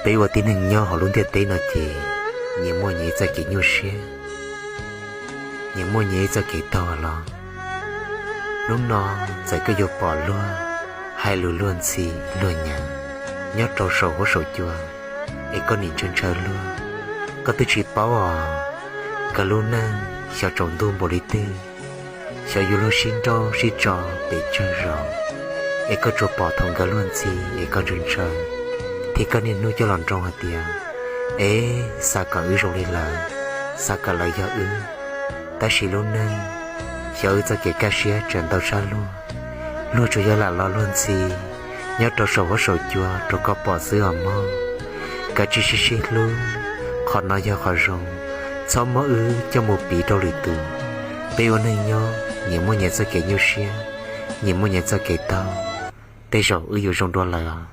Peb ua tib neeg nyob hauv lub ntiaj teb no ces nyias muaj nyias ib txoj kev nyuaj siab, nyias muaj nyias ib txoj kev taug los. Hnub no txawm koj yuav pom luag hais lus luag ntxhi luag nyav nyob rau saum huab saum cua, es koj nim ntshaw ntshaw luag. Koj twb tsis paub os, nkawd lub neej xyov tsaus ntuj npaum li twg, xyov yuav luag sib nrauj sib tso pes tsawg zaus, es koj tsuas pom thaum nkawd luag ntxhi es koj ntshaw ntshaw, thiab koj niaj hnub coj los nroo hais tias, es xav kom wb zoo li lawv, xav kom lawv yog wb. Tab sis lub neej, xyov wb txoj kev kaj siab tseem ntau tshaj luag. Luag tsuas yog lam los luag ntxhi nyob rau saum huab saum cua rau koj pom xwb os mog. Kav tsij sib sib hlub, qhov no yog qhov zoo, txhob muab wb coj mus piv rau lwm tus. Peb ua neeg nyob nyias muaj nyias txoj kev nyuaj siab, nyias muaj nyias txoj kev taug, tej zaum wb yuav zoo dua lawm os.